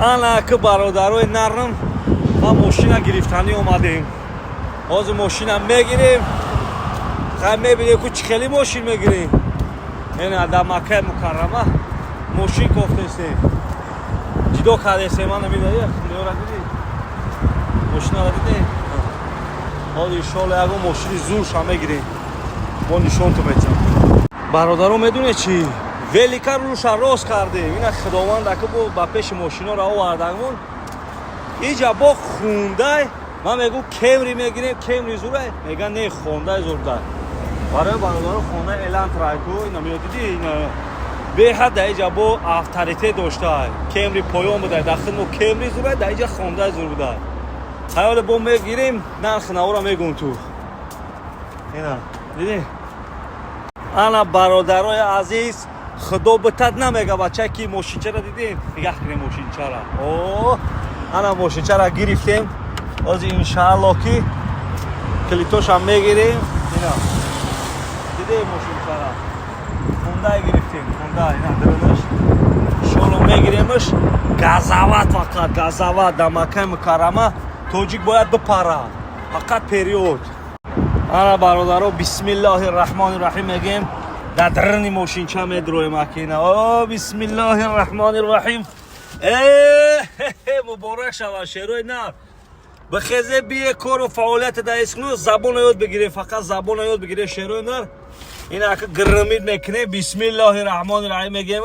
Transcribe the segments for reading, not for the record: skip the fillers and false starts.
Ана ки, бародарои нарм, ма мошина гирифтанӣ омадем. Ҳозир мошина мегирем. Хай, мебинем, ку чӣ хели мошин мегирем. Ина, дар Маккаи Мукаррама мошин кофтестем, ҷидо кардестем. Ана, мидаи меора, диди, мошинара диде. Ҳозир, иншоалло, ягон мошини зурша мегирем, мо нишонту метиҳам. Бародаро, медонед чӣ? Велика рӯша рост кардем. Ина, Худованд ака, бо ба пеши мошиноро овардагмон. Иҷа бо Хундай. Ман мегӯ, Кемри мегирем, Кемри зурай. Мега, не, Хондай зурдай. Барои бародаро, Хондай Элантра ку, ина меёдиди, ина беҳад дар иҷа бо авторитет доштай. Кемри поён будай дар хидмо, Кемри зурай, дар иҷа Хондай зур будай. Хаёле бо мегирем, нархи навора мегӯм ту. Ина дидӣ. Ана, бародарои азиз, Худо битад намега, бача, ки мошинчара дидем. Нигаҳ кунем мошинчара. О, ана, мошинчара гирифтем. Ҳозир, иншаалло, ки калитошам мегирем. Ина, дидем мошинчара, Хундай гирифтем, Хундай. Ина диринаш, иншоалло, мегиремаш. Газават, фақат газават. Дар Маккаи Мукаррама тоҷик бояд бипара, фақат вперёд. Ана, бародаро, бисмиллоҳи раҳмони раҳим мегем, дар дарни мошинча медроем акина. О, бисмиллоҳи раҳмони раҳим. Э, муборак шавад, шерои нар. Бихезе, бие, кору фаъолияте дар искну забона ёд бигирем, фақат забона ёд бигирем, шерои нар. Ин ака грмид мекунем, бисмиллоҳи раҳмони раҳим мегем.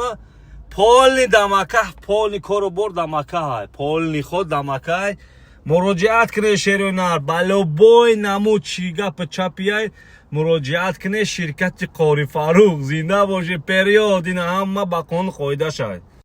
Полный дамака, полный кору бор дамака ҳай, полный ход дамакай. Муроҷиат кунед, шерои нар, ба любой намуд, чӣ гапа чапияй, муроҷиат кунед. Ширкати Қори Фарух зинда боше. Вперёд! Ина ҳама ба қонун қоида шавад.